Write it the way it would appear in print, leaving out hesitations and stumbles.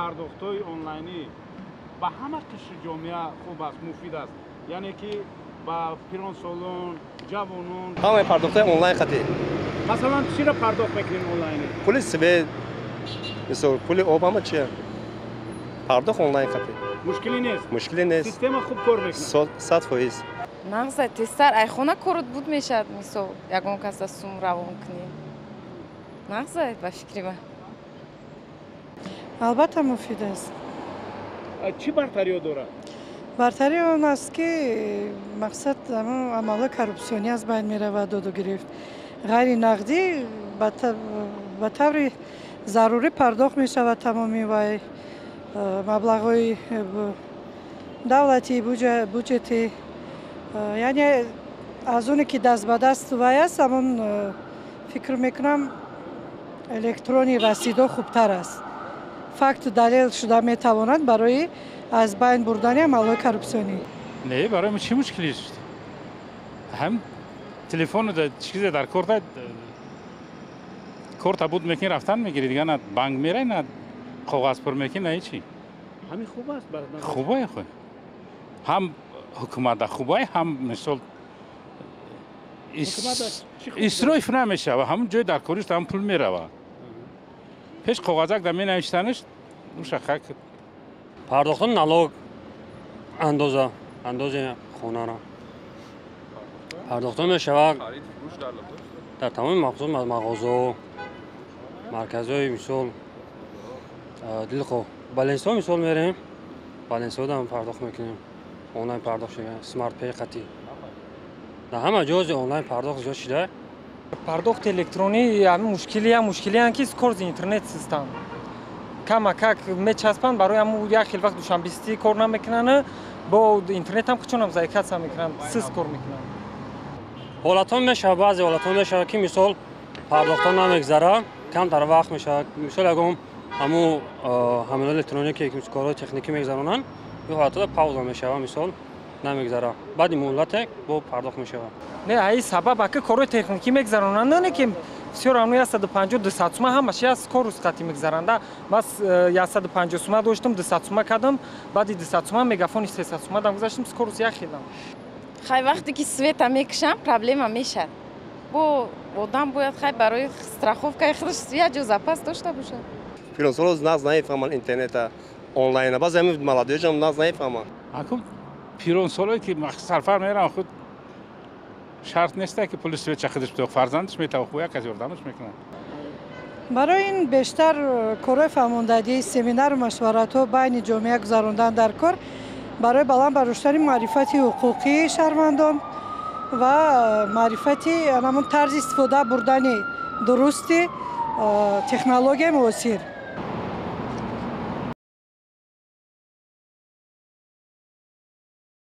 Пардохтҳои онлайнӣ ба ҳама қишри ҷомеа хуб аст, муфид аст, яъне ки ба пиронсолон, ҷавонон? Ҳамаи пардохтҳои онлайн хати. Масалан, чиро пардохт мекунем онлайнӣ? Пули свет, мисол, пули об, ҳама чия пардохт онлайн хати. Мушкилӣ нест? Мушкилӣ нест. Система хуб кор мекунад? 100%. Нағза, тезтар айхона корот буд мешавад. Мисол, ягон каса сум равон кунӣ, нағза, ба фикри ман. Албатта, муфид аст. Чӣ бартариё дорад? Бартарии он аст, ки мақсад амалҳои коррупсионӣ аз байн меравад, доду гирифт ғайри нақдӣ ба таври зарурӣ пардохт мешавад, тамоми вай маблағҳои давлатӣ, буҷетӣ, яъне аз оне ки даст ба даст вай аст, ҳамон фикр мекунам, электрони расидҳо хубтар аст, факту далел шуда метавонад барои аз байн бурдани амалҳои коррупсионӣ. Не, барои мо чӣ мушкилӣ? Ҳам телефону чизе дар корта, корта буд мекунӣ, рафтан мегирӣ, дига на банк мерай, на коғаз пур мекунӣ, на ҳечи. Ҳамин хуб аст? Хубай, хуб, ҳам ҳукумата хубай, ҳам мисол исроф намешава, ҳамун ҷои дар кориш ҳам пул мерава. Пеш коғазак да менавиштанаш ушахак. Пардохтани налог, андоза, андози хонаро пардохта мешавад дар тамоми махсус мағозаҳо, марказҳои, мисол, дилхоҳ баленсҳо, мисол, мерем баленсҳо пардохт мекунем, онлайн пардохт шуда, смартпей қатӣ дар ҳама ҷози онлайн пардохт зиёд шуда. Пардохти электронӣ ҳамин мушкилиам, мушкилиам ки скорость интернет систам камакак мечаспанд, барои ҳамун як хел вақт душанбистӣ кор намекунанд, бо интернетам хучонам заикаться мекунанд, сис кор мекунанд. Ҳолатҳо мешавад, баъзе ҳолатҳо мешавад, ки, мисол, пардохтҳо намегзара, камтар вақт мешавад, мисол, ягон ҳамун ҳамилҳои электронӣ, ки корҳои техникӣ мегзаронанд, ин ҳолатҳо пауза мешавад, мисол, намегзара, баъди муҳлате бо пардохт мешавад. Не, аи сабаб аки корҳои техникӣ мегзаронанд, не ки всё равно 150, 200 сума ҳамаш як скорость қатӣ мегзаранда. Ман 150 сума доштам, 200 сума кардам, баъди 200 сума мегафони 300 сума дам гузаштам, скорость як хелам. Хай, вақте ки света мекушам, проблема мешад, бо одам бояд, хай, барои страховкаи худаш як ҷо запас дошта бошад. Пиронсоло нағз намефаҳманд интернета, онлайна, баъзе ҳамин молодёжам нағз намефаҳманд. Аку пиронсолое ки сарфар мераванд, худ шарт неста, ки пули светча худаш бидо, фарзандаш метава, як кас ёрдамаш мекунад. Барои ин бештар корҳои фаҳмондадӣ, семинару машваратҳо байни ҷомеа гузарондан дар кор барои баланд бардоштани маърифати ҳуқуқии шаҳрвандон ва маърифати ҳамон тарзи истифода бурдани дурусти технологияи муосир.